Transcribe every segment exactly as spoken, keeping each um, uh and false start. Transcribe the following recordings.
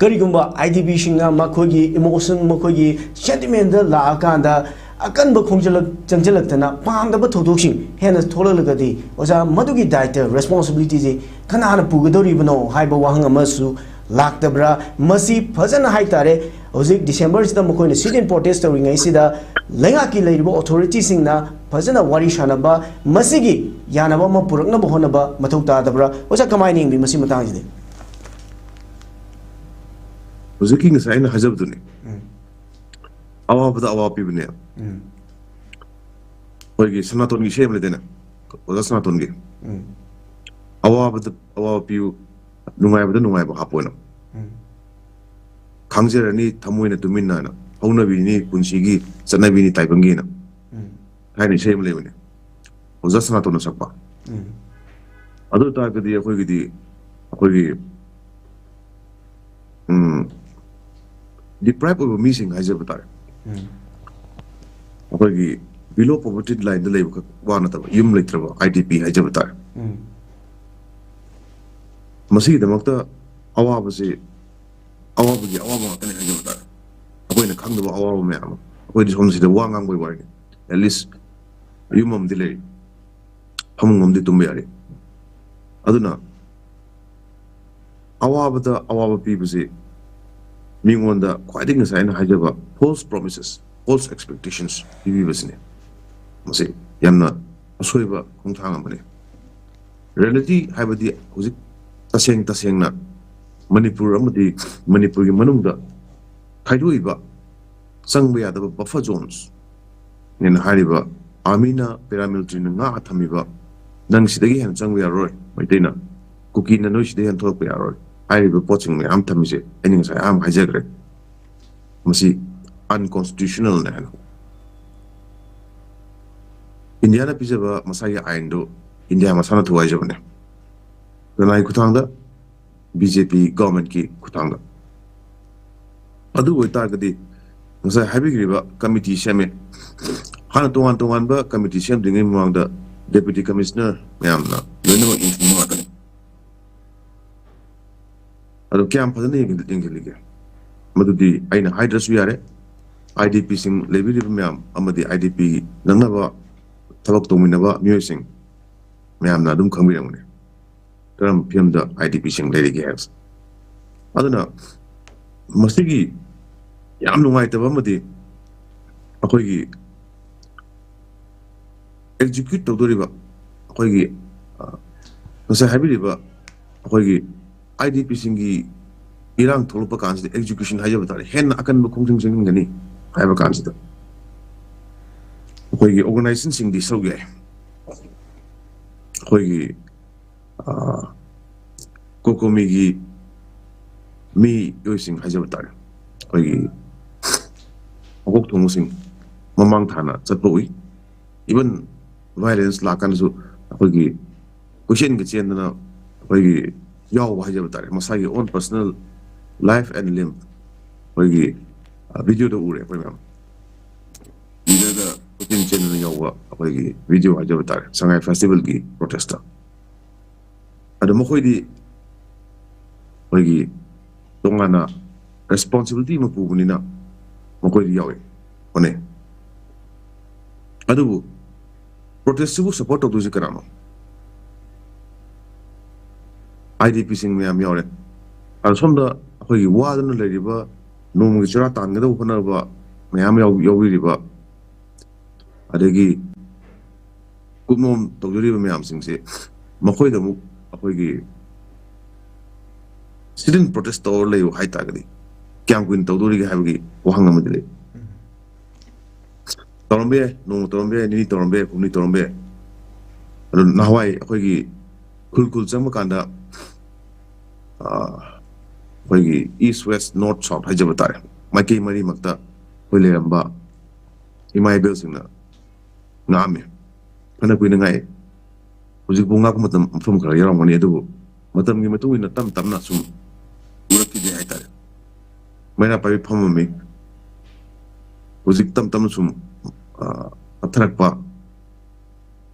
ꯀꯔꯤꯒꯨꯝꯕ I D ꯕꯤꯁꯤꯡꯅ ꯃꯈꯣꯏꯒꯤ emotion, ꯃꯈꯣꯏꯒꯤ ꯁꯦꯟꯇꯤꯃꯦꯟꯗ ꯂꯥꯛꯑꯀꯥꯟꯗ ꯑꯀꯟꯕ ꯈꯣꯡꯖꯜꯂꯛ ꯆꯪꯁꯤꯜꯂꯛꯇꯅ ꯄꯥꯝꯗꯕ ꯊꯧꯗꯣꯛꯁꯤꯡ ꯍꯦꯟꯅ ꯊꯣꯛꯂꯛꯂꯒꯗꯤ, ꯑꯣꯖꯥ, ꯃꯗꯨꯒꯤ ꯗꯥꯏꯇ, ꯔꯦꯁꯄꯣꯟꯁꯤꯕꯤꯂꯤꯇꯤꯁꯤ ꯀꯅꯥꯅ ꯄꯨꯒꯗꯧꯔꯤꯕꯅꯣ ꯍꯥꯏꯕ ꯋꯥꯍꯪ ꯑꯃꯁꯨ ꯂꯥꯛꯇꯕ꯭ꯔꯥ? ꯃꯁꯤ ꯐꯖꯅ ꯍꯥꯏꯇꯥꯔꯦ, ꯍꯧꯖꯤꯛ ꯗꯤꯁꯦꯝꯕꯔꯁꯤꯗ ꯃꯈꯣꯏꯅ ꯁꯤꯠ ꯏꯟ ꯄ꯭ꯔꯣꯇꯦꯁ ꯇꯧꯔꯤꯉꯩꯁꯤꯗ ꯂꯩꯉꯥꯛꯀꯤ ꯂꯩꯔꯤꯕ ꯑꯣꯊꯣꯔꯤꯇꯤꯁꯤꯡꯅ ꯐꯖꯅ ꯋꯥꯔꯤ ꯁꯥꯅꯕ, ꯃꯁꯤꯒꯤ ꯌꯥꯅꯕ ꯑꯃ ꯄꯨꯔꯛꯅꯕ ꯍꯣꯠꯅꯕ ꯃꯊꯧ ꯇꯥꯗꯕ꯭ꯔꯥ? ꯑꯣꯖꯥ, ꯀꯃꯥꯏꯅ ꯌꯦꯡꯕꯤ ꯃꯁꯤ ꯃꯇꯥꯡꯁꯤꯗꯤ? ꯍꯧꯖꯤꯛꯀꯤ ꯉꯁꯥꯏ ꯑꯩꯅ ꯍꯥꯏꯖꯕꯗꯨꯅꯤ꯫ ꯎꯝ꯫ ꯑꯋꯥꯕꯗ ꯑꯋꯥꯕ ꯄꯤꯕꯅꯦ꯫ ꯎꯝ꯫ ꯑꯩꯈꯣꯏꯒꯤ ꯁꯅꯥꯇꯣꯟꯒꯤ ꯏꯁꯩ ꯑꯃ ꯂꯩꯗꯥꯏꯅꯦ, ꯑꯣꯖꯥ ꯁꯅꯥꯇꯣꯟꯒꯤ? ꯎꯝ꯫ "ꯑꯋꯥꯕꯗ ꯑꯋꯥꯕ ꯄꯤꯌꯨ, ꯅꯨꯡꯉꯥꯏꯕꯗ ꯅꯨꯡꯉꯥꯏꯕ ꯍꯥꯞꯄꯣꯅ꯫ ꯎꯝ꯫ ꯈꯥꯡꯖꯔꯅꯤ ꯊꯃꯣꯏꯅ ꯇꯨꯃꯤꯟꯅꯅ, ꯍꯧꯅꯕꯤꯅꯤ ꯄꯨꯟꯁꯤꯒꯤ ꯆꯠꯅꯕꯤꯅꯤ ꯇꯥꯏꯕꯪꯒꯤꯅ" ꯎꯝ꯫ ꯍꯥꯏꯅ ꯏꯁꯩ ꯑꯃ ꯂꯩꯕꯅꯦ, ꯑꯣꯖꯥ ꯁꯅꯥꯇꯣꯟꯅ ꯁꯛꯄ꯫ ꯎꯝ꯫ ꯑꯗꯨ ꯑꯣꯏꯇꯥꯔꯒꯗꯤ ꯑꯩꯈꯣꯏꯒꯤꯗꯤ, ꯑꯩꯈꯣꯏꯒꯤ, ꯎꯝ, ꯗꯤꯄ꯭ꯔꯥꯏꯞ ꯑꯣꯏꯕ ꯃꯤꯁꯤꯡ ꯍꯥꯏꯖꯕ ꯇꯥꯔꯦ꯫ ꯎꯝ꯫ ꯑꯩꯈꯣꯏꯒꯤ ꯕꯤꯂꯣ ꯄꯣꯚꯔꯇꯤ ꯂꯥꯏꯟꯗ ꯂꯩꯕ ꯈꯛ ꯋꯥ ꯅꯠꯇꯕ, ꯌꯨꯝ ꯂꯩꯇ꯭ꯔꯕ, ꯑꯥꯏ ꯗꯤ ꯄꯤ ꯍꯥꯏꯖꯕ ꯇꯥꯔꯦ꯫ ꯎꯝ꯫ ꯃꯁꯤꯒꯤꯗꯃꯛꯇ ꯑꯋꯥꯕꯁꯤ, ꯑꯋꯥꯕꯒꯤ ꯑꯋꯥꯕ ꯉꯥꯛꯇꯅꯤ ꯍꯥꯏꯖꯕ ꯇꯥꯔꯦ꯫ ꯑꯩꯈꯣꯏꯅ ꯈꯪꯗꯕ ꯑꯋꯥꯕ ꯃꯌꯥꯝ ꯑꯃ, ꯑꯩꯈꯣꯏꯗꯤ ꯁꯣꯝꯁꯤꯗ ꯋꯥ ꯉꯥꯡꯕꯒꯤ ꯋꯥꯔꯤꯅꯤ꯫ ꯑꯦꯠ ꯂꯤꯁ ꯌꯨꯝ ꯑꯃꯗꯤ ꯂꯩꯔꯤ, ꯐꯃꯨꯡ ꯑꯃꯗꯤ ꯇꯨꯝꯕ ꯌꯥꯔꯤ꯫ ꯑꯗꯨꯅ ꯑꯋꯥꯕꯗ ꯑꯋꯥꯕ ꯄꯤꯕꯁꯤ ꯃꯤꯉꯣꯟꯗ ꯈ꯭ꯋꯥꯏꯗꯒꯤ, ꯉꯁꯥꯏ ꯑꯩꯅ ꯍꯥꯏꯖꯕ, ꯐꯣꯜꯁ ꯄ꯭ꯔꯣꯃꯤꯁꯦꯁ, ꯐꯣꯜꯁ ꯑꯦꯛꯁꯄꯦꯛꯇꯦꯁꯟꯁ ꯄꯤꯕꯤꯕꯁꯤꯅꯤ꯫ ꯃꯁꯤ ꯌꯥꯝꯅ ꯑꯁꯣꯏꯕ ꯈꯣꯡꯊꯥꯡ ꯑꯃꯅꯤ꯫ ꯔꯤꯌꯦꯂꯤꯇꯤ ꯍꯥꯏꯕꯗꯤ ꯍꯧꯖꯤꯛ ꯇꯁꯦꯡ ꯇꯁꯦꯡꯅ ꯃꯅꯤꯄꯨꯔ ꯑꯃꯗꯤ ꯃꯅꯤꯄꯨꯔꯒꯤ ꯃꯅꯨꯡꯗ ꯈꯥꯏꯗꯣꯛꯏꯕ ꯆꯪꯕ ꯌꯥꯗꯕ ꯕꯐꯔ ꯖꯣꯟꯁ ꯅꯦꯅ ꯍꯥꯏꯔꯤꯕ, ꯑꯥꯔꯃꯤꯅ, ꯄꯦꯔꯥꯃꯤꯂꯤꯇꯔꯤꯅ ꯉꯥꯛꯑ ꯊꯝꯃꯤꯕ, "ꯅꯪ ꯁꯤꯗꯒꯤ ꯍꯦꯟꯅ ꯆꯪꯕ ꯌꯥꯔꯣꯏ, ꯃꯩꯇꯩꯅ, ꯀꯨꯀꯤꯅ ꯅꯣꯏ ꯁꯤꯗꯒꯤ ꯍꯦꯟꯅ ꯊꯣꯛꯂꯛꯄ ꯌꯥꯔꯣꯏ" ꯍꯥꯏꯔꯤꯕ ꯄꯣꯠꯁꯤꯡ ꯃꯌꯥꯝ ꯊꯝꯃꯤꯁꯦ ꯑꯩꯅ ꯉꯁꯥꯏ ꯑꯍꯥꯟꯕ ꯍꯥꯏꯖꯈ꯭ꯔꯦ, ꯃꯁꯤ ꯑꯟꯀꯣꯟꯁꯇꯤꯇ꯭ꯌꯨꯁꯅꯦꯜꯅꯦ ꯍꯥꯏꯅ꯫ ꯏꯟꯗꯤꯌꯥꯅ ꯄꯤꯖꯕ ꯃꯁꯥꯒꯤ ꯑꯥꯏꯟꯗꯨ ꯏꯟꯗꯤꯌꯥ ꯃꯁꯥꯅ ꯊꯨꯒꯥꯏꯖꯕꯅꯦ꯫ ꯀꯅꯥꯒꯤ ꯈꯨꯠꯊꯥꯡꯗ? ꯕꯤ ꯖꯦ ꯄꯤ ꯒꯣꯔꯃꯦꯟꯠꯀꯤ ꯈꯨꯠꯊꯥꯡꯗ꯫ ꯑꯗꯨ ꯑꯣꯏꯇꯥꯔꯒꯗꯤ ꯉꯁꯥꯏ ꯍꯥꯏꯕꯤꯈ꯭ꯔꯤꯕ ꯀꯃꯤꯇꯤ ꯁꯦꯝꯃꯦ꯫ ꯍꯥꯟꯅ ꯇꯣꯉꯥꯟ ꯇꯣꯉꯥꯟꯕ ꯀꯃꯤꯇꯤ ꯁꯦꯝꯗ꯭ꯔꯤꯉꯩ ꯃꯃꯥꯡꯗ ꯗꯦꯄ꯭ꯌꯨꯇꯤ ꯀꯃꯤꯁꯅꯔ ꯃꯌꯥꯝꯅ ꯂꯣꯏꯅꯃꯛ ꯌꯦꯡꯁꯤꯟꯕ ꯉꯥꯛꯇꯅꯤ꯫ ꯑꯗꯣ ꯀꯌꯥꯝ ꯐꯖꯅ ꯌꯦꯡꯁꯤꯜꯂꯤꯒꯦ? ꯃꯗꯨꯗꯤ ꯑꯩꯅ ꯍꯥꯏꯗ꯭ꯔꯁꯨ ꯌꯥꯔꯦ꯫ ꯑꯥꯏ ꯗꯤ ꯄꯤꯁꯤꯡ ꯂꯩꯕꯤꯔꯤꯕ ꯃꯌꯥꯝ ꯑꯃꯗꯤ ꯑꯥꯏ ꯗꯤ ꯄꯤ ꯅꯪꯅꯕ ꯊꯕꯛ ꯇꯧꯃꯤꯟꯅꯕ ꯃꯤꯑꯣꯏꯁꯤꯡ ꯃꯌꯥꯝꯅ ꯑꯗꯨꯝ ꯈꯪꯕꯤꯔꯝꯒꯅꯤ, ꯀꯔꯝꯕ ꯐꯤꯕꯝꯗ ꯑꯥꯏ ꯗꯤ ꯄꯤꯁꯤꯡ ꯂꯩꯔꯤꯒꯦ ꯍꯥꯏꯕꯁꯦ꯫ ꯑꯗꯨꯅ ꯃꯁꯤꯒꯤ ꯌꯥꯝ ꯅꯨꯡꯉꯥꯏꯇꯕ ꯑꯃꯗꯤ, ꯑꯩꯈꯣꯏꯒꯤ ꯑꯦꯛꯖꯤꯀ꯭ꯌꯨꯠ ꯇꯧꯗꯣꯔꯤꯕ, ꯑꯩꯈꯣꯏꯒꯤ, ꯑ, ꯉꯁꯥꯏ ꯍꯥꯏꯕꯤꯔꯤꯕ ꯑꯩꯈꯣꯏꯒꯤ ꯑꯥꯏ ꯗꯤ ꯄꯤꯁꯤꯡꯒꯤ ꯏꯔꯥꯡ ꯊꯣꯛꯂꯛꯄ ꯀꯥꯟꯁꯤꯗ ꯑꯦꯛꯖꯤꯀ꯭ꯌꯨꯁꯟ ꯍꯥꯏꯖꯕ ꯇꯥꯔꯦ, ꯍꯦꯟꯅ ꯑꯀꯟꯕ ꯈꯣꯡꯖꯪ ꯆꯪꯍꯟꯒꯅꯤ ꯍꯥꯏꯕ ꯀꯥꯟꯁꯤꯗ ꯑꯩꯈꯣꯏꯒꯤ ꯑꯣꯔꯒꯅꯥꯏꯖꯦꯁꯟꯁꯤꯡꯗꯤ ꯁꯔꯨꯛ ꯌꯥꯏ꯫ ꯑꯩꯈꯣꯏꯒꯤ, ꯑ, ꯀꯣꯀꯣꯃꯤꯒꯤ ꯃꯤꯑꯣꯏꯁꯤꯡ ꯍꯥꯏꯖꯕ ꯇꯥꯔꯦ, ꯑꯩꯈꯣꯏꯒꯤ ꯃꯀꯣꯛ ꯊꯣꯡꯕꯁꯤꯡ ꯃꯃꯥꯡ ꯊꯥꯅ ꯆꯠꯄ ꯎꯏ꯫ ꯏꯚꯟ ꯚꯥꯏꯂꯦꯟꯁ ꯂꯥꯛꯀꯥꯟꯗꯁꯨ ꯑꯩꯈꯣꯏꯒꯤ ꯀꯣꯏꯆꯦꯟꯒ ꯆꯦꯟꯗꯅ ꯑꯩꯈꯣꯏꯒꯤ ꯌꯥꯎꯕ ꯍꯥꯏꯖꯕ ꯇꯥꯔꯦ, ꯃꯁꯥꯒꯤ own personal life and limb ꯑꯩꯈꯣꯏꯒꯤ, ꯑ, ꯚꯤꯗꯤꯑꯣꯗ ꯎꯔꯦ ꯑꯩꯈꯣꯏ ꯃꯌꯥꯝ꯫ ꯂꯤꯗꯔꯒ ꯀꯣꯏꯆꯦꯟ ꯆꯦꯟꯗꯅ ꯌꯥꯎꯕ ꯑꯩꯈꯣꯏꯒꯤ ꯚꯤꯗꯤꯑꯣ ꯍꯥꯏꯖꯕ ꯇꯥꯔꯦ, ꯁꯉꯥꯏ ꯐꯦꯁꯇꯤꯚꯦꯜꯒꯤ ꯄ꯭ꯔꯣꯇꯦꯁꯇ꯫ ꯑꯗꯣ ꯃꯈꯣꯏꯗꯤ ꯑꯩꯈꯣꯏꯒꯤ ꯇꯣꯉꯥꯟꯅ ꯔꯦꯁꯄꯣꯟꯁꯤꯕꯤꯂꯤꯇꯤ ꯑꯃ ꯄꯨꯕꯅꯤꯅ ꯃꯈꯣꯏꯗꯤ ꯌꯥꯎꯏ, ꯍꯣꯠꯅꯩ꯫ ꯑꯗꯨꯕꯨ ꯄ꯭ꯔꯣꯇꯦꯁꯁꯤꯕꯨ ꯁꯄꯣꯔꯠ ꯇꯧꯗꯣꯏꯁꯤ ꯀꯅꯥꯅꯣ? ꯑꯥꯏ ꯗꯤ ꯄꯤꯁꯤꯡ ꯃꯌꯥꯝ ꯌꯥꯎꯔꯦ꯫ ꯑꯗꯣ ꯁꯣꯝꯗ ꯑꯩꯈꯣꯏꯒꯤ ꯋꯥꯗꯨꯅ ꯂꯩꯔꯤꯕ, ꯅꯣꯡꯃꯒꯤ ꯆꯔꯥ ꯇꯥꯟꯒꯗꯕ ꯍꯣꯠꯅꯕ ꯃꯌꯥꯝ ꯌꯥꯎ-, ꯌꯥꯎꯕꯤꯔꯤꯕ, ꯑꯗꯒꯤ ꯀꯨꯞꯅꯣꯝ ꯇꯧꯖꯔꯤꯕ ꯃꯌꯥꯝꯁꯤꯡꯁꯦ, ꯃꯈꯣꯏꯗ ꯑꯃꯨꯛ ꯑꯩꯈꯣꯏꯒꯤ sit-in protest ꯇꯧꯔ ꯂꯩꯌꯨ ꯍꯥꯏꯇꯥꯔꯒꯗꯤ ꯀꯌꯥꯝ ꯀꯨꯏꯅ ꯇꯧꯗꯣꯔꯤꯒꯦ ꯍꯥꯏꯕꯒꯤ ꯋꯥꯍꯪ ꯑꯃꯗꯤ ꯂꯩ꯫ ꯇꯧꯔꯝꯕ ꯌꯥꯏ, ꯅꯣꯡꯃ ꯇꯧꯔꯝꯕ ꯌꯥꯏ, ꯅꯤꯅꯤ ꯇꯧꯔꯝꯕ ꯌꯥꯏ, ꯍꯨꯝꯅꯤ ꯇꯧꯔꯝꯕ ꯌꯥꯏ꯫ ꯑꯗꯨ ꯅꯍꯥꯟꯋꯥꯏ ꯑꯩꯈꯣꯏꯒꯤ ꯈꯨꯜ ꯈꯨꯜ ꯆꯪꯕ ꯀꯥꯟꯗ, ꯑ, ꯑꯩꯈꯣꯏꯒꯤ East West North South ꯍꯥꯏꯖꯕ ꯇꯥꯔꯦ, ꯃꯥꯏꯀꯩ ꯃꯔꯤꯃꯛꯇ ꯑꯩꯈꯣꯏ ꯂꯩꯔꯝꯕ ꯏꯃꯥ ꯏꯕꯦꯜꯁꯤꯡꯅ ꯉꯥꯛꯑꯝꯃꯤ꯫ ꯐꯅ ꯀꯨꯏꯅ ꯉꯥꯛꯑꯦ꯫ ꯍꯧꯖꯤꯛꯄꯨ ꯉꯥꯛꯄ ꯃꯇꯝ, ꯃꯐꯝ ꯈꯔ ꯌꯥꯎꯔꯝꯒꯅꯤ, ꯑꯗꯨꯕꯨ ꯃꯇꯝꯒꯤ ꯃꯇꯨꯡ ꯏꯟꯅ ꯇꯞ ꯇꯞꯅ ꯁꯨꯝ ꯎꯔꯛꯈꯤꯗꯦ ꯍꯥꯏꯇꯥꯔꯦ꯫ ꯃꯩꯔꯥ ꯄꯥꯏꯕꯤ ꯐꯝꯃꯝꯃꯤ, ꯍꯧꯖꯤꯛ ꯇꯞ ꯇꯞꯅ ꯁꯨꯝ, ꯑ, ꯄꯠꯊꯔꯛꯄ,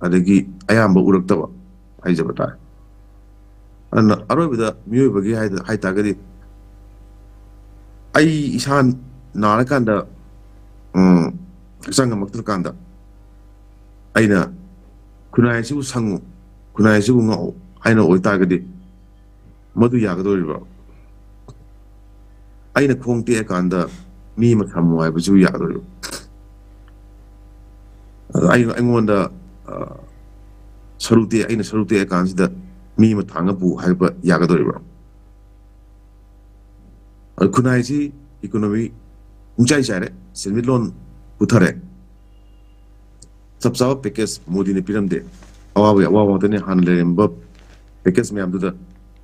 ꯑꯗꯒꯤ ꯑꯌꯥꯝꯕ ꯎꯔꯛꯇꯕ ꯍꯥꯏꯖꯕ ꯇꯥꯔꯦ꯫ ꯑꯗꯨꯅ ꯑꯔꯣꯏꯕꯗ ꯃꯤꯑꯣꯏꯕꯒꯤ ꯍꯥꯏ-, ꯍꯥꯏ ꯇꯥꯔꯒꯗꯤ, ꯑꯩ ꯏꯁꯥ ꯅꯥꯔꯀꯥꯟꯗ, ꯎꯝ, ꯍꯛꯆꯥꯡ ꯉꯝꯃꯛꯇ꯭ꯔꯀꯥꯟꯗ, ꯑꯩꯅ "ꯈꯨꯟꯅꯥꯏ ꯑꯁꯤꯕꯨ ꯁꯪꯉꯨ, ꯈꯨꯟꯅꯥꯏ ꯑꯁꯤꯕꯨ ꯉꯥꯛꯎ" ꯍꯥꯏꯅ ꯑꯣꯏꯇꯥꯔꯒꯗꯤ, ꯃꯗꯨ ꯌꯥꯒꯗꯧꯔꯤꯕ꯭ꯔꯣ? ꯑꯩꯅ ꯈꯣꯡ ꯇꯦꯛꯑꯀꯥꯟꯗ ꯃꯤ ꯑꯃ ꯊꯝꯃꯨ ꯍꯥꯏꯕꯁꯤꯕꯨ ꯌꯥꯒꯗꯧꯔꯤꯕ꯭ꯔꯣ? ꯑꯗ ꯑꯩ-, ꯑꯩꯉꯣꯟꯗ, ꯑ, ꯁꯔꯨ ꯇꯦꯛ-, ꯑꯩꯅ ꯁꯔꯨ ꯇꯦꯛꯑꯀꯥꯟꯁꯤꯗ ꯃꯤ ꯑꯃ ꯊꯥꯡꯉ ꯄꯨ ꯍꯥꯏꯕ ꯌꯥꯒꯗꯧꯔꯤꯕ꯭ꯔꯣ? ꯑꯗ ꯈꯨꯟꯅꯥꯏꯁꯤ economy ꯄꯨꯡꯆꯥꯏ ꯆꯥꯏꯔꯦ, ꯁꯦꯟꯃꯤꯠꯂꯣꯟ ꯄꯨꯊꯔꯦ, ꯆꯞ ꯆꯥꯕ package ꯃꯣꯗꯤꯅ ꯄꯤꯔꯝꯗꯦ꯫ ꯑꯋꯥꯕꯒꯤ ꯑꯋꯥꯕ ꯉꯥꯛꯇꯅꯤ꯫ ꯍꯥꯟꯅ ꯂꯩꯔꯝꯕ package ꯃꯌꯥꯝꯗꯨꯗ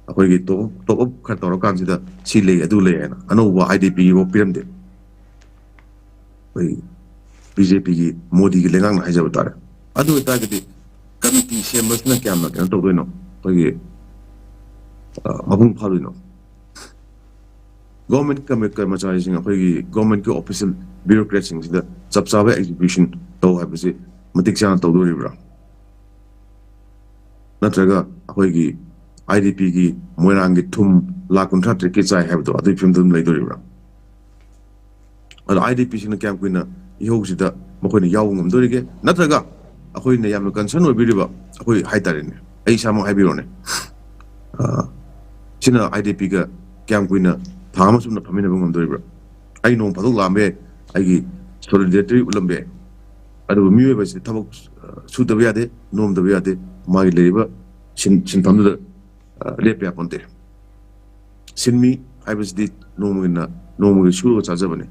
ꯑꯩꯈꯣꯏꯒꯤ top up, top up ꯈꯔ ꯇꯧꯔꯀꯥꯟꯁꯤꯗ ꯁꯤ ꯂꯩ, ꯑꯗꯨ ꯂꯩ ꯍꯥꯏꯅ ꯑꯅꯧꯕ IDP ꯐꯥꯎ ꯄꯤꯔꯝꯗꯦ꯫ ꯑꯩꯈꯣꯏ BJPꯒꯤ, ꯃꯣꯗꯤꯒꯤ ꯂꯩꯉꯥꯛꯅ ꯍꯥꯏꯖꯕ ꯇꯥꯔꯦ꯫ ꯑꯗꯨ ꯑꯣꯏꯇꯥꯔꯒꯗꯤ committee ꯁꯦꯝꯕꯁꯤꯅ ꯀꯌꯥꯝꯅ ꯀꯩꯅꯣ ꯇꯧꯗꯣꯏꯅꯣ? ꯑꯩꯈꯣꯏꯒꯤ, ꯑ, ꯃꯄꯨꯡ ꯐꯥꯗꯣꯏꯅꯣ? Government ꯀꯔꯃ-, ꯀꯔꯃꯆꯥꯔꯤꯁꯤꯡ, ꯑꯩꯈꯣꯏꯒꯤ governmentꯀꯤ official bureaucratꯁꯤꯡꯁꯤꯗ ꯆꯞ ꯆꯥꯕ execution ꯇꯧ ꯍꯥꯏꯕꯁꯤ ꯃꯇꯤꯛ ꯆꯥꯅ ꯇꯧꯗꯣꯔꯤꯕ꯭ꯔꯥ? ꯅꯠꯇ꯭ꯔꯒ ꯑꯩꯈꯣꯏꯒꯤ IDPꯒꯤ ꯃꯣꯏꯔꯥꯡꯒꯤ ꯊꯨꯝ ꯂꯥꯈ ꯀꯨꯟꯊ꯭ꯔꯥ ꯇꯔꯦꯠꯀꯤ ꯆꯥꯏ ꯍꯥꯏꯕꯗꯣ, ꯑꯗꯨꯒꯤ ꯐꯤꯕꯝꯗ ꯑꯗꯨꯝ ꯂꯩꯗꯣꯔꯤꯕ꯭ꯔꯥ? ꯑꯗꯣ IDPꯁꯤꯡꯅ ꯀꯌꯥꯝ ꯀꯨꯏꯅ ꯏꯍꯧꯁꯤꯗ ꯃꯈꯣꯏꯅ ꯌꯥꯎꯕ ꯉꯝꯗꯣꯔꯤꯒꯦ? ꯅꯠꯇ꯭ꯔꯒ ꯑꯩꯈꯣꯏꯅ ꯌꯥꯝꯅ concern ꯑꯣꯏꯕꯤꯔꯤꯕ, ꯑꯩꯈꯣꯏ ꯍꯥꯏꯇꯥꯔꯦꯅꯦ, ꯑꯩ ꯏꯁꯥꯃꯛ ꯍꯥꯏꯕꯤꯔꯣꯅꯦ, ꯑ, ꯁꯤꯅ IDPꯒ ꯀꯌꯥꯝ ꯀꯨꯏꯅ ꯊꯥ ꯑꯃ ꯆꯨꯞꯅ ꯐꯝꯃꯤꯟꯅꯕ ꯉꯝꯗꯣꯔꯤꯕ꯭ꯔꯥ? ꯑꯩ ꯅꯣꯡ ꯐꯥꯗꯣꯛ ꯂꯥꯛꯑꯝꯕ ꯌꯥꯏ, ꯑꯩꯒꯤ solidarity ꯎꯠꯂꯝꯕ ꯌꯥꯏ, ꯑꯗꯨꯕꯨ ꯃꯤꯑꯣꯏꯕ ꯑꯁꯤ ꯊꯕꯛ, ꯑ, ꯁꯨꯗꯕ ꯌꯥꯗꯦ, ꯅꯣꯝꯗꯕ ꯌꯥꯗꯦ, ꯃꯥꯒꯤ ꯂꯩꯔꯤꯕ ꯁꯤꯟ-, ꯁꯤꯟꯐꯝꯗꯨꯗ, ꯑ, ꯂꯦꯞꯄ ꯌꯥꯄꯣꯟꯇꯦ꯫ ꯁꯤꯟꯃꯤ ꯍꯥꯏꯕꯁꯤꯗꯤ ꯅꯣꯡꯃꯒꯤ ꯅ-, ꯅꯣꯡꯃꯒꯤ ꯁꯨꯔꯒ ꯆꯥꯖꯕꯅꯤ꯫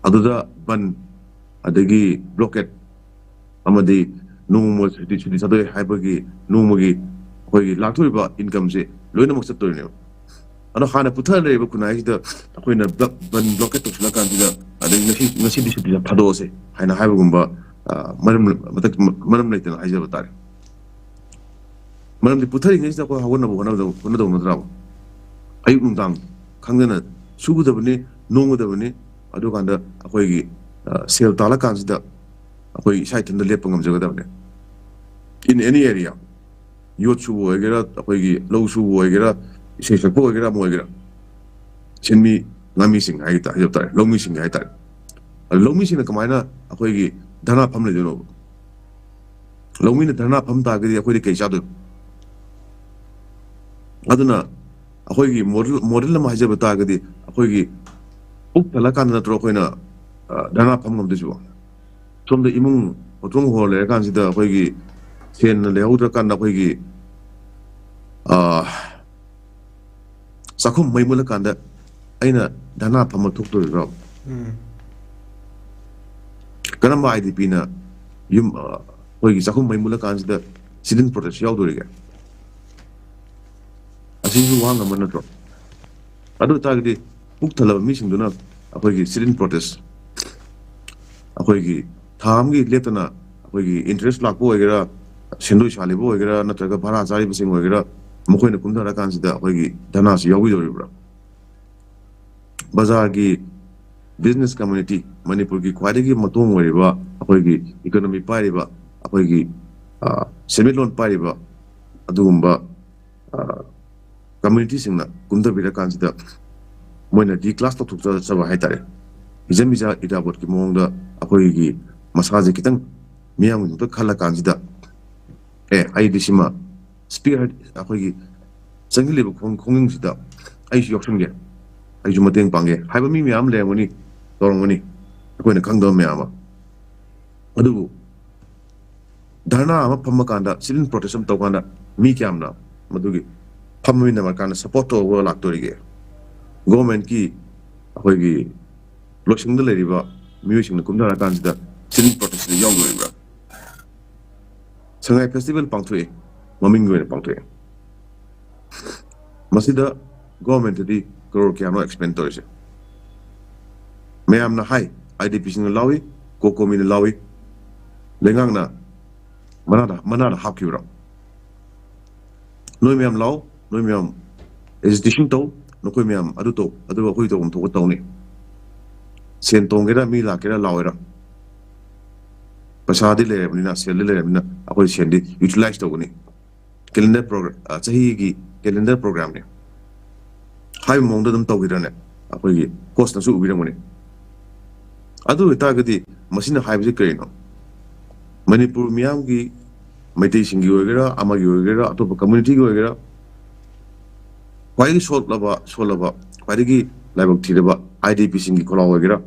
ꯑꯗꯨꯗ ꯕꯟ, ꯑꯗꯒꯤ blockade, ꯑꯃꯗꯤ ꯅꯣꯡꯃ ꯁꯨꯇꯤ, ꯁꯨꯇꯤ ꯊꯥꯗꯣꯛꯑꯦ ꯍꯥꯏꯕꯒꯤ ꯅꯣꯡꯃꯒꯤ ꯑꯩꯈꯣꯏꯒꯤ ꯂꯥꯛꯊꯣꯛꯏꯕ incomeꯁꯦ ꯂꯣꯏꯅꯃꯛ ꯆꯠꯇꯣꯔꯤꯅꯦꯕ꯫ ꯑꯗꯣ ꯍꯥꯟꯅ ꯄꯨꯊꯔ ꯂꯩꯔꯤꯕ ꯈꯨꯟꯅꯥꯏꯁꯤꯗ ꯑꯩꯈꯣꯏꯅ block-, ꯕꯟ blockade ꯇꯧꯁꯤꯜꯂꯀꯥꯟꯁꯤꯗ, ꯑꯗꯩ ꯉꯁꯤ, ꯉꯁꯤꯗꯤ ꯁꯨꯇꯤ ꯊꯥꯗꯣꯛꯑꯁꯦ ꯍꯥꯏꯅ ꯍꯥꯏꯕꯒꯨꯝꯕ, ꯑ, ꯃꯔꯝ, ꯃꯇꯝ, ꯃꯔꯝ ꯂꯩꯇꯅ ꯍꯥꯏꯖꯕ ꯇꯥꯔꯦ꯫ ꯃꯔꯝꯗꯤ ꯄꯨꯊꯔꯤꯉꯩꯁꯤꯗ ꯑꯩꯈꯣꯏ ꯍꯧꯒꯠꯅꯕ ꯍꯣꯠꯅꯗꯧ-, ꯍꯣꯠꯅꯗꯧ ꯅꯠꯇ꯭ꯔꯥꯕ? ꯑꯌꯨꯛ ꯅꯨꯡꯗꯥꯡ ꯈꯪꯗꯅ ꯁꯨꯒꯗꯕꯅꯤ, ꯅꯣꯝꯒꯗꯕꯅꯤ, ꯑꯗꯨꯀꯥꯟꯗ ꯑꯩꯈꯣꯏꯒꯤ, ꯑ, ꯁꯦꯜ ꯇꯥꯜꯂꯀꯥꯟꯁꯤꯗ ꯑꯩꯈꯣꯏ ꯏꯁꯥ ꯏꯊꯟꯇ ꯂꯦꯞꯄ ꯉꯝꯖꯒꯗꯕꯅꯤ꯫ In any area, ꯌꯣꯠ ꯁꯨꯕ ꯑꯣꯏꯒꯦꯔꯥ, ꯑꯩꯈꯣꯏꯒꯤ ꯂꯧ ꯁꯨꯕ ꯑꯣꯏꯒꯦꯔꯥ, ꯏꯁꯩ ꯁꯛꯄ ꯑꯣꯏꯒꯦꯔꯥ, ꯑꯃ ꯑꯣꯏꯒꯦꯔꯥ, ꯁꯤꯟꯃꯤ ꯉꯥꯃꯤꯁꯤꯡ ꯍꯥꯏ ꯇꯥꯔꯦ, ꯍꯥꯏꯖꯕ ꯇꯥꯔꯦ, ꯂꯧꯃꯤꯁꯤꯡ ꯍꯥꯏ ꯇꯥꯔꯦ꯫ ꯑꯗꯣ ꯂꯧꯃꯤꯁꯤꯡꯅ ꯀꯃꯥꯏꯅ ꯑꯩꯈꯣꯏꯒꯤ ꯙꯔꯅꯥ ꯐꯝ ꯂꯩꯗꯣꯏꯅꯣꯕ? ꯂꯧꯃꯤꯅ ꯙꯔꯅꯥ ꯐꯝ ꯇꯥꯔꯒꯗꯤ ꯑꯩꯈꯣꯏꯗꯤ ꯀꯩ ꯆꯥꯗꯣꯏꯅꯣ? ꯑꯗꯨꯅ ꯑꯩꯈꯣꯏꯒꯤ ꯃꯣꯗꯦꯜ, ꯃꯣꯗꯦꯜ ꯑꯃ ꯍꯥꯏꯖꯕ ꯇꯥꯔꯒꯗꯤ, ꯑꯩꯈꯣꯏꯒꯤ ꯄꯨꯛ ꯊꯜꯂꯀꯥꯟꯗ ꯅꯠꯇ꯭ꯔꯣ ꯑꯩꯈꯣꯏꯅ, ꯑ, ꯙꯔꯅꯥ ꯐꯝ ꯉꯝꯗꯣꯏꯁꯤꯕꯣ? ꯁꯣꯝꯗ ꯏꯃꯨꯡ ꯃꯇꯣꯡ ꯍꯣꯔ ꯂꯩꯔꯀꯥꯟꯁꯤꯗ ꯑꯩꯈꯣꯏꯒꯤ ꯁꯦꯟꯅ ꯂꯩꯍꯧꯗ꯭ꯔꯀꯥꯟꯗ ꯑꯩꯈꯣꯏꯒꯤ, ꯑ, ꯆꯥꯛꯈꯨꯝ ꯃꯩ ꯃꯨꯠꯂꯀꯥꯟꯗ ꯑꯩꯅ ꯙꯔꯅꯥ ꯐꯝꯕ ꯊꯣꯛꯇꯣꯔꯤꯕ꯭ꯔꯣ? ꯎꯝ꯫ ꯀꯔꯝꯕ ꯑꯥꯏ ꯗꯤ ꯄꯤꯅ ꯌꯨꯝ, ꯑ, ꯑꯩꯈꯣꯏꯒꯤ ꯆꯥꯛꯈꯨꯝ ꯃꯩ ꯃꯨꯠꯂꯀꯥꯟꯁꯤꯗ sit-in protest ꯌꯥꯎꯗꯣꯔꯤꯒꯦ? ꯑꯁꯤꯁꯨ ꯋꯥꯍꯪ ꯑꯃ ꯅꯠꯇ꯭ꯔꯣ? ꯑꯗꯨ ꯑꯣꯏꯇꯥꯔꯒꯗꯤ ꯄꯨꯛ ꯊꯜꯂꯕ ꯃꯤꯁꯤꯡꯗꯨꯅ ꯑꯩꯈꯣꯏꯒꯤ sit-in protest, ꯑꯩꯈꯣꯏꯒꯤ ꯊꯥ ꯑꯃꯒꯤ ꯂꯦꯞꯇꯅ ꯑꯩꯈꯣꯏꯒꯤ interest ꯂꯥꯛꯄ ꯑꯣꯏꯒꯦꯔꯥ, ꯁꯦꯟꯗꯣꯏ ꯁꯥꯜꯂꯤꯕ ꯑꯣꯏꯒꯦꯔꯥ, ꯅꯠꯇ꯭ꯔꯒ ꯚꯔꯥ ꯆꯥꯔꯤꯕꯁꯤꯡ ꯑꯣꯏꯒꯦꯔꯥ, ꯃꯈꯣꯏꯅ ꯀꯨꯝꯊꯔꯀꯥꯟꯁꯤꯗ ꯑꯩꯈꯣꯏꯒꯤ ꯙꯔꯅꯥꯁꯤ ꯌꯥꯎꯕꯤꯗꯧꯔꯤꯕ꯭ꯔꯥ? ꯕꯖꯥꯔꯒꯤ business community, ꯃꯅꯤꯄꯨꯔꯒꯤ ꯈ꯭ꯋꯥꯏꯗꯒꯤ ꯃꯇꯣꯡ ꯑꯣꯏꯔꯤꯕ, ꯑꯩꯈꯣꯏꯒꯤ economy ꯄꯥꯏꯔꯤꯕ, ꯑꯩꯈꯣꯏꯒꯤ, ꯑ, ꯁꯦꯟꯃꯤꯠꯂꯣꯟ ꯄꯥꯏꯔꯤꯕ ꯑꯗꯨꯒꯨꯝꯕ, ꯑ, community ꯁꯤꯡꯅ ꯀꯨꯝꯊꯕꯤꯔꯀꯥꯟꯁꯤꯗ ꯃꯣꯏꯅ declass ꯇꯧꯊꯣꯛꯆꯕ ꯍꯥꯏꯇꯥꯔꯦ꯫ ꯍꯤꯖꯝ ꯏꯖꯥ ꯏꯔꯥꯕꯣꯠꯀꯤ ꯃꯑꯣꯡꯗ ꯑꯩꯈꯣꯏꯒꯤ ꯃꯁꯥꯁꯦ ꯈꯤꯇꯪ ꯃꯤꯌꯥꯝꯒꯤꯗꯃꯛꯇ ꯈꯜꯂ ꯀꯥꯟꯁꯤꯗ, ꯑꯦ, ꯑꯩꯗꯤ ꯁꯤꯃ spearhead, ꯑꯩꯈꯣꯏꯒꯤ ꯆꯪꯁꯤꯜꯂꯤꯕ ꯈꯣꯡ-, ꯈꯣꯡꯖꯪꯁꯤꯗ ꯑꯩꯁꯨ ꯌꯥꯎꯁꯟꯒꯦ, ꯑꯩꯁꯨ ꯃꯇꯦꯡ ꯄꯥꯡꯒꯦ ꯍꯥꯏꯕ ꯃꯤ ꯃꯌꯥꯝ ꯂꯩꯔꯝꯒꯅꯤ, ꯇꯧꯔꯝꯒꯅꯤ, ꯑꯩꯈꯣꯏꯅ ꯈꯪꯗꯕ ꯃꯌꯥꯝ ꯑꯃ꯫ ꯑꯗꯨꯕꯨ ꯙꯔꯅꯥ ꯑꯃ ꯐꯝꯕ ꯀꯥꯟꯗ, sit-in protest ꯑꯃ ꯇꯧ ꯀꯥꯟꯗ ꯃꯤ ꯀꯌꯥꯝꯅ ꯃꯗꯨꯒꯤ ꯐꯝꯃꯤꯟꯅꯕ ꯀꯥꯟꯗ support ꯇꯧꯕ ꯂꯥꯛꯇꯣꯔꯤꯒꯦ? Government ꯀꯤ ꯑꯩꯈꯣꯏꯒꯤ ꯂꯣꯏꯁꯪꯗ ꯂꯩꯔꯤꯕ ꯃꯤꯑꯣꯏꯁꯤꯡꯅ ꯀꯨꯝꯊꯔꯀꯥꯟꯁꯤꯗ sit-in protest ꯇ ꯌꯥꯎꯗꯣꯔꯤꯕ꯭ꯔꯥ? ꯁꯉꯥꯏ festival ꯄꯥꯡꯊꯣꯛꯑꯦ, ꯃꯃꯤꯡꯒꯤ ꯑꯣꯏꯅ ꯄꯥꯡꯊꯣꯛꯑꯦ꯫ ꯃꯁꯤꯗ government ꯇꯗꯤ ꯀꯔꯣꯔ ꯀꯌꯥꯅꯣ expend ꯇꯧꯔꯤꯁꯦ? ꯃꯌꯥꯝꯅ ꯍꯥꯏ, ꯑꯥꯏ ꯗꯤ ꯄꯤ ꯁꯤꯡꯅ ꯂꯥꯎꯏ, ꯀꯣꯀꯣꯃꯤꯅ ꯂꯥꯎꯏ, ꯂꯩꯉꯥꯛꯅ ꯃꯅꯥꯗ, ꯃꯅꯥꯗ ꯍꯥꯞꯈꯤꯕ꯭ꯔꯣ? ꯅꯣꯏ ꯃꯌꯥꯝ ꯂꯥꯎ, ꯅꯣꯏ ꯃꯌꯥꯝ agitation ꯇꯧ, ꯅꯈꯣꯏ ꯃꯌꯥꯝ ꯑꯗꯨ ꯇꯧ, ꯑꯗꯨꯒ ꯑꯩꯈꯣꯏ ꯇꯧꯐꯝ ꯊꯣꯛꯄ ꯇꯧꯅꯤ꯫ ꯁꯦꯟ ꯇꯣꯡꯒꯦꯔꯥ, ꯃꯤ ꯂꯥꯛꯀꯦꯔꯥ ꯂꯥꯛꯑꯣꯏꯔꯥ, ꯄꯩꯁꯥꯗꯤ ꯂꯩꯔꯕꯅꯤꯅ, ꯁꯦꯜꯗꯤ ꯂꯩꯔꯕꯅꯤꯅ, ꯑꯩꯈꯣꯏ ꯁꯦꯟꯗꯤ utilize ꯇꯧꯒꯅꯤ꯫ calendar program, ꯆꯍꯤꯒꯤ calendar programꯅꯦ ꯍꯥꯏꯕ ꯃꯑꯣꯡꯗ ꯑꯗꯨꯝ ꯇꯧꯈꯤꯗ꯭ꯔꯅꯦ? ꯑꯩꯈꯣꯏꯒꯤ ꯀꯣꯁꯅꯁꯨ ꯎꯕꯤꯔꯝꯒꯅꯤ꯫ ꯑꯗꯨ ꯑꯣꯏꯇꯥꯔꯒꯗꯤ ꯃꯁꯤꯅ ꯍꯥꯏꯕꯁꯤ ꯀꯔꯤꯅꯣ? ꯃꯅꯤꯄꯨꯔ ꯃꯤꯌꯥꯝꯒꯤ, ꯃꯩꯇꯩꯁꯤꯡꯒꯤ ꯑꯣꯏꯒꯦꯔꯥ, ꯑꯃꯒꯤ ꯑꯣꯏꯒꯦꯔꯥ, ꯑꯇꯣꯞꯄ communityꯒꯤ ꯑꯣꯏꯒꯦꯔꯥ, ꯈ꯭ꯋꯥꯏꯗꯒꯤ ꯁꯣꯠꯂꯕ, ꯁꯣꯜꯂꯕ, ꯈ꯭ꯋꯥꯏꯗꯒꯤ ꯂꯥꯏꯕꯛ ꯊꯤꯔꯕ IDPꯁꯤꯡꯒꯤ ꯈꯣꯜꯂꯥꯎ ꯑꯣꯏꯒꯦꯔꯥ,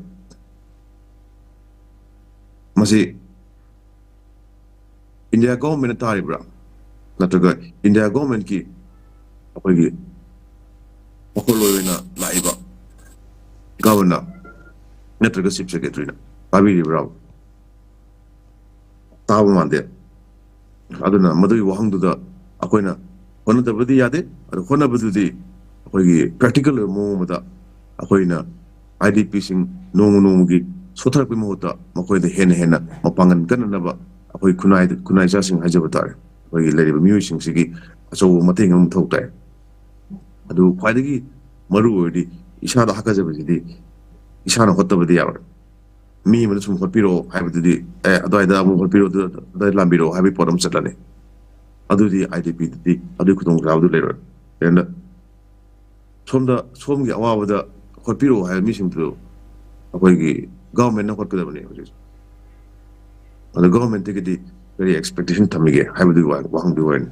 ꯃꯁꯤ India governmentꯅ ꯇꯥꯔꯤꯕ꯭ꯔꯥ, ꯅꯠꯇ꯭ꯔꯒ India governmentꯀꯤ ꯑꯩꯈꯣꯏꯒꯤ ꯃꯈꯣꯜꯂꯣꯏ ꯑꯣꯏꯅ ꯂꯥꯛꯏꯕ governor ꯅꯠꯇ꯭ꯔꯒ chief secretaryꯅ ꯇꯥꯕꯤꯔꯤꯕ꯭ꯔꯥ? ꯇꯥꯕ ꯃꯥꯟꯗꯦ꯫ ꯑꯗꯨꯅ ꯃꯗꯨꯒꯤ ꯋꯥꯍꯪꯗꯨꯗ ꯑꯩꯈꯣꯏꯅ ꯍꯣꯠꯅꯗꯕꯗꯤ ꯌꯥꯗꯦ꯫ ꯑꯗꯨ ꯍꯣꯠꯅꯕꯗꯨꯗꯤ ꯑꯩꯈꯣꯏꯒꯤ practical ꯑꯣꯏꯕ ꯃꯑꯣꯡ ꯑꯃꯗ ꯑꯩꯈꯣꯏꯅ IDPꯁꯤꯡ ꯅꯣꯡꯃ ꯅꯣꯡꯃꯒꯤ ꯁꯣꯠꯊꯔꯛꯄꯒꯤ ꯃꯍꯨꯠꯇ ꯃꯈꯣꯏꯗ ꯍꯦꯟꯅ ꯍꯦꯟꯅ ꯃꯄꯥꯡꯒꯜ ꯀꯟꯅꯅꯕ ꯑꯩꯈꯣꯏ ꯈꯨꯟꯅꯥꯏ-, ꯈꯨꯟꯅꯥꯏ ꯏꯆꯥꯁꯤꯡ ꯍꯥꯏꯖꯕ ꯇꯥꯔꯦ, ꯑꯩꯈꯣꯏꯒꯤ ꯂꯩꯔꯤꯕ ꯃꯤꯑꯣꯏꯁꯤꯡꯁꯤꯒꯤ ꯑꯆꯧꯕ ꯃꯇꯦꯡ ꯑꯃ ꯃꯊꯧ ꯇꯥꯏ꯫ ꯑꯗꯨ ꯈ꯭ꯋꯥꯏꯗꯒꯤ ꯃꯔꯨ ꯑꯣꯏꯔꯗꯤ ꯏꯁꯥꯗ ꯍꯥꯀꯠꯆꯕꯁꯤꯗꯤ ꯏꯁꯥꯅ ꯍꯣꯠꯇꯕꯗꯤ ꯌꯥꯔꯣꯏ꯫ ꯃꯤ ꯑꯃꯗ ꯁꯨꯝ ꯍꯣꯠꯄꯤꯔꯛꯑꯣ ꯍꯥꯏꯕꯗꯨꯗꯤ, "ꯑꯦ, ꯑꯗꯨꯋꯥꯏꯗ ꯑꯃꯨꯛ ꯍꯣꯠꯄꯤꯔꯛꯑꯣ, ꯑꯗꯨ-, ꯑꯗꯨꯋꯥꯏꯗ ꯂꯥꯟꯕꯤꯔꯛꯑꯣ" ꯍꯥꯏꯕꯒꯤ ꯄꯣꯠ ꯑꯃ ꯆꯠꯂꯅꯤ꯫ ꯑꯗꯨꯗꯤ IDPꯗꯗꯤ ꯑꯗꯨꯒꯤ ꯈꯨꯗꯣꯡꯆꯥꯕꯗꯨ ꯂꯩꯔꯣꯏ꯫ ꯑꯗꯨꯅ ꯁꯣꯝꯗ, ꯁꯣꯝꯒꯤ ꯑꯋꯥꯕꯗ ꯍꯣꯠꯄꯤꯔꯛꯑꯣ ꯍꯥꯏꯕ ꯃꯤꯁꯤꯡꯗꯨ ꯑꯩꯈꯣꯏꯒꯤ governmentꯅ ꯍꯣꯠꯀꯗꯕꯅꯤ ꯍꯧꯖꯤꯛ꯫ ꯑꯗꯣ governmentꯇꯒꯤꯗꯤ ꯀꯔꯤ expectation ꯊꯝꯃꯤꯒꯦ ꯍꯥꯏꯕꯗꯨꯒꯤ ꯋꯥ-, ꯋꯥꯍꯪꯗꯨꯒꯤ ꯑꯣꯏꯅ꯫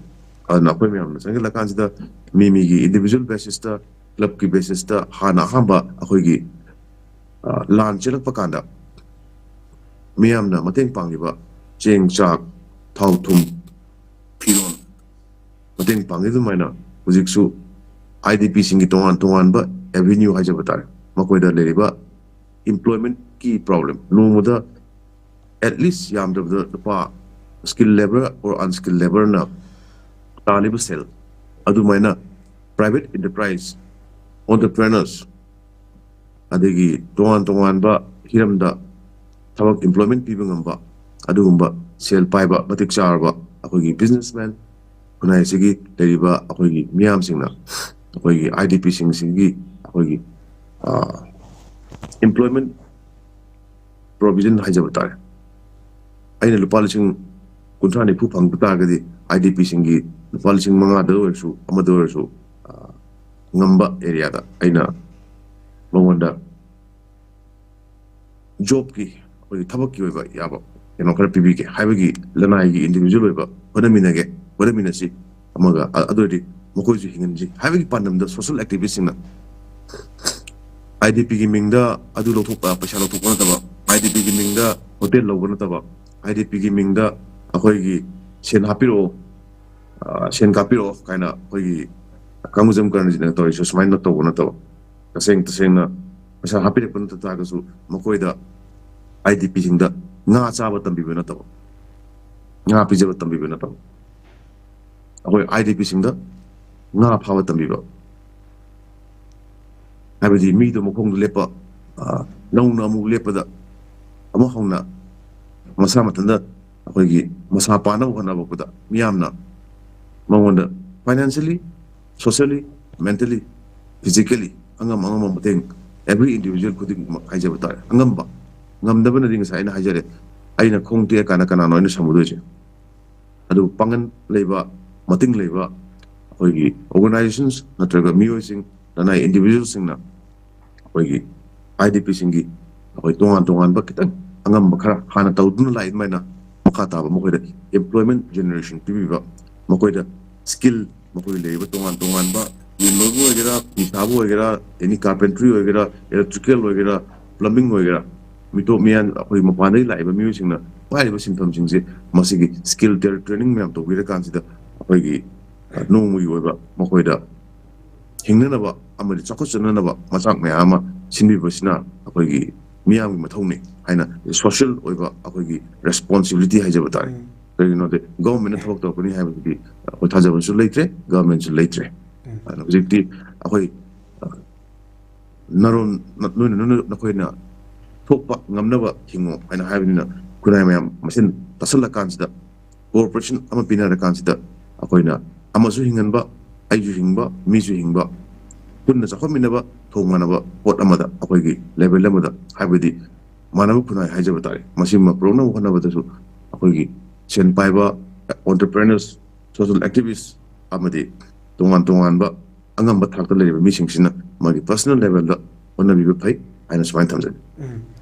ꯑꯗꯨꯅ ꯑꯩꯈꯣꯏ ꯃꯌꯥꯝꯅ ꯆꯪꯁꯤꯜꯂꯀꯥꯟꯁꯤꯗ ꯃꯤ ꯃꯤꯒꯤ individual basisꯇ, clubꯀꯤ basisꯇ ꯍꯥꯟꯅ ꯑꯍꯥꯟꯕ ꯑꯩꯈꯣꯏꯒꯤ, ꯑ, ꯂꯥꯟ ꯆꯦꯜꯂꯛꯄ ꯀꯥꯟꯗ ꯃꯤꯌꯥꯝꯅ ꯃꯇꯦꯡ ꯄꯥꯡꯈꯤꯕ ꯆꯦꯡ, ꯆꯥꯛ, ꯊꯥꯎ, ꯊꯨꯝ, ꯐꯤꯔꯣꯜ ꯃꯇꯦꯡ ꯄꯥꯡꯉꯤ꯫ ꯑꯗꯨꯃꯥꯏꯅ ꯍꯧꯖꯤꯛꯁꯨ IDPꯁꯤꯡꯒꯤ ꯇꯣꯉꯥꯟ ꯇꯣꯉꯥꯟꯕ avenue ꯍꯥꯏꯖꯕ ꯇꯥꯔꯦ, ꯃꯈꯣꯏꯗ ꯂꯩꯔꯤꯕ employmentꯀꯤ problem, ꯅꯣꯡꯃꯗ at least ꯌꯥꯝꯗ꯭ꯔꯕꯗ ꯂꯨꯄꯥ skilled labour or unskilled labourꯅ ꯇꯥꯜꯂꯤꯕ ꯁꯦꯜ, ꯑꯗꯨꯃꯥꯏꯅ private enterprise, entrepreneurs, ꯑꯗꯒꯤ ꯇꯣꯉꯥꯟ ꯇꯣꯉꯥꯟꯕ ꯍꯤꯔꯝꯗ ꯊꯕꯛ, employment ꯄꯤꯕ ꯉꯝꯕ ꯑꯗꯨꯒꯨꯝꯕ ꯁꯦꯜ ꯄꯥꯏꯕ ꯃꯇꯤꯛ ꯆꯥꯔꯕ ꯑꯩꯈꯣꯏꯒꯤ businessman, ꯈꯨꯟꯅꯥꯏ ꯑꯁꯤꯒꯤ ꯂꯩꯔꯤꯕ ꯑꯩꯈꯣꯏꯒꯤ ꯃꯤꯌꯥꯝꯁꯤꯡꯅ ꯑꯩꯈꯣꯏꯒꯤ IDPꯁꯤꯡꯁꯤꯒꯤ ꯑꯩꯈꯣꯏꯒꯤ, ꯑ, employment provision ꯍꯥꯏꯖꯕ ꯇꯥꯔꯦ꯫ ꯑꯩꯅ ꯂꯨꯄꯥ ꯂꯤꯁꯤꯡ ꯀꯨꯟꯊ꯭ꯔꯥ ꯅꯤꯐꯨ ꯐꯪꯕ ꯇꯥꯔꯒꯗꯤ IDPꯁꯤꯡꯒꯤ ꯂꯨꯄꯥ ꯂꯤꯁꯤꯡ ꯃꯉꯥꯗ ꯑꯣꯏꯔꯁꯨ, ꯑꯃꯗ ꯑꯣꯏꯔꯁꯨ, ꯑ, ꯉꯝꯕ ꯑꯦꯔꯤꯌꯥꯗ ꯑꯩꯅ ꯃꯉꯣꯟꯗ ꯖꯣꯕꯀꯤ, ꯑꯩꯈꯣꯏꯒꯤ ꯊꯕꯛꯀꯤ ꯑꯣꯏꯕ ꯌꯥꯕ ꯀꯩꯅꯣ ꯈꯔ ꯄꯤꯕꯤꯒꯦ ꯍꯥꯏꯕꯒꯤ ꯂꯅꯥꯏꯒꯤ ꯏꯟꯗꯤꯕꯤꯖꯨꯋꯦꯜ ꯑꯣꯏꯕ ꯍꯣꯠꯅꯃꯤꯟꯅꯒꯦ, ꯍꯣꯠꯅꯃꯤꯟꯅꯁꯤ, ꯑꯃꯒ ꯑ-, ꯑꯗꯨ ꯑꯣꯏꯔꯗꯤ ꯃꯈꯣꯏꯁꯨ ꯍꯤꯡꯍꯟꯁꯤ ꯍꯥꯏꯕꯒꯤ ꯄꯥꯟꯗꯝꯗ ꯁꯣꯁꯦꯜ ꯑꯦꯛꯇꯤꯚꯤꯁꯁꯤꯡꯅ ꯑꯥꯏ ꯗꯤ ꯄꯤꯒꯤ ꯃꯤꯡꯗ ꯑꯗꯨ ꯂꯧꯊꯣꯛꯄ, ꯄꯩꯁꯥ ꯂꯧꯊꯣꯛꯄ ꯅꯠꯇꯕ, ꯑꯥꯏ ꯗꯤ ꯄꯤꯒꯤ ꯃꯤꯡꯗ ꯍꯣꯇꯦꯜ ꯂꯧꯕ ꯅꯠꯇꯕ, ꯑꯥꯏ ꯗꯤ ꯄꯤꯒꯤ ꯃꯤꯡꯗ ꯑꯩꯈꯣꯏꯒꯤ ꯁꯦꯟ ꯍꯥꯞꯄꯤꯔꯛꯑꯣ, ꯑ, ꯁꯦꯟ ꯀꯥꯞꯄꯤꯔꯛꯑꯣ ꯀꯥꯏꯅ ꯑꯩꯈꯣꯏꯒꯤ ꯀꯪꯒꯨꯖꯝ ꯀꯔꯅꯖꯤꯠꯅ ꯇꯧꯔꯤꯁꯦ ꯁꯨꯃꯥꯏꯅ ꯇꯧꯕ ꯅꯠꯇꯕ, ꯇꯁꯦꯡ ꯇꯁꯦꯡꯅ ꯄꯩꯁꯥ ꯍꯥꯞꯄꯤꯔꯛꯄ ꯅꯠꯇ ꯇꯥꯔꯒꯁꯨ ꯃꯈꯣꯏꯗ, ꯑꯥꯏ ꯗꯤ ꯄꯤꯁꯤꯡꯗ ꯉꯥ ꯆꯥꯕ ꯇꯝꯕꯤꯕ ꯅꯠꯇꯕ, ꯉꯥ ꯄꯤꯖꯕ ꯇꯝꯕꯤꯕ ꯅꯠꯇꯕ, ꯑꯩꯈꯣꯏ ꯑꯥꯏ ꯗꯤ ꯄꯤꯁꯤꯡꯗ ꯉꯥ ꯐꯥꯕ ꯇꯝꯕꯤꯕ ꯍꯥꯏꯕꯗꯤ ꯃꯤꯗꯣ ꯃꯈꯣꯡꯗ ꯂꯦꯞꯄ, ꯑ, ꯅꯧꯅ ꯑꯃꯨꯛ ꯂꯦꯞꯄꯗ ꯑꯃꯨꯛ ꯍꯧꯅ ꯃꯁꯥ ꯃꯊꯟꯇ ꯑꯩꯈꯣꯏꯒꯤ ꯃꯁꯥ ꯄꯥꯅꯕ ꯍꯣꯠꯅꯔꯛꯄꯗ ꯃꯤꯌꯥꯝꯅ ꯃꯉꯣꯟꯗ financially, socially, mentally, physically ꯑꯉꯝ ꯑꯉꯝꯕ ꯃꯇꯦꯡ every individual ꯈꯨꯗꯤꯡꯃꯛ ꯍꯥꯏꯖꯕ ꯇꯥꯔꯦ꯫ ꯑꯉꯝꯕ, ꯉꯝꯗꯕꯅꯗꯤ ꯉꯁꯥꯏ ꯑꯩꯅ ꯍꯥꯏꯖꯔꯦ, ꯑꯩꯅ ꯈꯣꯡ ꯇꯦꯛꯑꯀꯥꯟꯗ ꯀꯅꯥꯅꯣ ꯑꯩꯅ ꯁꯝꯃꯨꯗꯣꯏꯁꯦ? ꯑꯗꯨꯕꯨ ꯄꯥꯡꯒꯜ ꯂꯩꯕ, ꯃꯇꯤꯡ ꯂꯩꯕ ꯑꯩꯈꯣꯏꯒꯤ organizations ꯅꯠꯇ꯭ꯔꯒ ꯃꯤꯑꯣꯏꯁꯤꯡ, ꯂꯅꯥꯏ individualꯁꯤꯡꯅ ꯑꯩꯈꯣꯏꯒꯤ ꯑꯥꯏ ꯗꯤ ꯄꯤꯁꯤꯡꯒꯤ ꯑꯩꯈꯣꯏ ꯇꯣꯉꯥꯟ ꯇꯣꯉꯥꯟꯕ ꯈꯤꯇꯪ ꯑꯉꯝꯕ ꯈꯔ ꯍꯥꯟꯅ ꯇꯧꯗꯨꯅ ꯂꯥꯛꯏ ꯑꯗꯨꯃꯥꯏꯅ ꯃꯈꯥ ꯇꯥꯕ ꯃꯈꯣꯏꯗ employment generation ꯄꯤꯕꯤꯕ, ꯃꯈꯣꯏꯗ skill, ꯃꯈꯣꯏꯒꯤ ꯂꯩꯔꯤꯕ ꯇꯣꯉꯥꯟ ꯇꯣꯉꯥꯟꯕ ꯌꯨꯝꯕꯕꯨ ꯑꯣꯏꯒꯦꯔꯥ, ꯐꯤ ꯁꯥꯕ ꯑꯣꯏꯒꯦꯔꯥ, any carpentry ꯑꯣꯏꯒꯦꯔꯥ, electrical ꯑꯣꯏꯒꯦꯔꯥ, plumbing ꯑꯣꯏꯒꯦꯔꯥ, ꯃꯤꯇꯣꯞ ꯃꯤꯌꯥꯟ ꯑꯩꯈꯣꯏ ꯃꯄꯥꯟꯗꯒꯤ ꯂꯥꯛꯏꯕ ꯃꯤꯑꯣꯏꯁꯤꯡꯅ ꯄꯥꯏꯔꯤꯕ ꯁꯤꯟꯐꯝꯁꯤꯡꯁꯦ ꯃꯁꯤꯒꯤ skill training ꯃꯌꯥꯝ ꯇꯧꯕꯤꯔꯀꯥꯟꯁꯤꯗ ꯑꯩꯈꯣꯏꯒꯤ, ꯑ, ꯅꯣꯡꯃꯒꯤ ꯑꯣꯏꯕ ꯃꯈꯣꯏꯗ ꯍꯤꯡꯅꯅꯕ ꯑꯃꯗꯤ ꯆꯥꯎꯈꯠꯆꯅꯅꯕ ꯃꯆꯥꯛ ꯃꯌꯥꯝ ꯑꯃ ꯁꯤꯟꯕꯤꯕꯁꯤꯅ ꯑꯩꯈꯣꯏꯒꯤ ꯃꯤꯌꯥꯝꯒꯤ ꯃꯊꯧꯅꯤ ꯍꯥꯏꯅ social ꯑꯣꯏꯕ ꯑꯩꯈꯣꯏꯒꯤ responsibility ꯍꯥꯏꯖꯕ ꯇꯥꯔꯦ꯫ ꯎꯝ꯫ ꯀꯔꯤꯒꯤꯅꯣꯗꯤ governmentꯅ ꯊꯕꯛ ꯇꯧꯔꯛꯀꯅꯤ ꯍꯥꯏꯕꯁꯤꯗꯤ ꯑꯩꯈꯣꯏ ꯊꯥꯖꯕꯁꯨ ꯂꯩꯇ꯭ꯔꯦ, governmentꯁꯨ ꯂꯩꯇ꯭ꯔꯦ꯫ ꯎꯝ꯫ ꯑꯗꯨꯅ ꯍꯧꯖꯤꯛꯇꯤ ꯑꯩꯈꯣꯏ, ꯑ, ꯅꯔꯣꯟ, ꯅ-, ꯅꯣꯏꯅ, ꯅꯣꯏꯅ, ꯅꯈꯣꯏꯅ ꯊꯣꯛꯄ ꯉꯝꯅꯕ ꯍꯤꯡꯉꯣ ꯍꯥꯏꯅ ꯍꯥꯏꯕꯅꯤꯅ ꯈꯨꯟꯅꯥꯏ ꯃꯌꯥꯝ ꯃꯁꯦꯟ ꯇꯥꯁꯜꯂꯀꯥꯟꯁꯤꯗ cooperation ꯑꯃ ꯄꯤꯅꯔꯀꯥꯟꯁꯤꯗ ꯑꯩꯈꯣꯏꯅ ꯑꯃꯁꯨ ꯍꯤꯡꯍꯟꯕ, ꯑꯩꯁꯨ ꯍꯤꯡꯕ, ꯃꯤꯁꯨ ꯍꯤꯡꯕ, ꯄꯨꯟꯅ ꯆꯥꯎꯈꯠꯃꯤꯟꯅꯕ, ꯊꯣꯡ ꯃꯥꯟꯅꯕ ꯄꯣꯠ ꯑꯃꯗ ꯑꯩꯈꯣꯏꯒꯤ level ꯑꯃꯗ ꯍꯥꯏꯕꯗꯤ ꯃꯥꯟꯅꯕ ꯈꯨꯟꯅꯥꯏ ꯍꯥꯏꯖꯕ ꯇꯥꯔꯦ꯫ ꯃꯁꯤꯃ ꯄꯨꯔꯛꯅꯕ ꯍꯣꯠꯅꯕꯗꯁꯨ ꯑꯩꯈꯣꯏꯒꯤ ꯁꯦꯟ ꯄꯥꯏꯕ entrepreneurs social activist ꯑꯃꯗꯤ ꯇꯣꯉꯥꯟ ꯇꯣꯉꯥꯟꯕ ꯑꯉꯝꯕ ꯊꯥꯛꯇ ꯂꯩꯔꯤꯕ ꯃꯤꯁꯤꯡꯁꯤꯅ ꯃꯥꯒꯤ personal levelꯗ ꯍꯣꯠꯅꯕꯤꯕ ꯐꯩ ꯍꯥꯏꯅ ꯁꯨꯃꯥꯏꯅ ꯊꯝꯖꯒꯦ꯫ ꯎꯝ꯫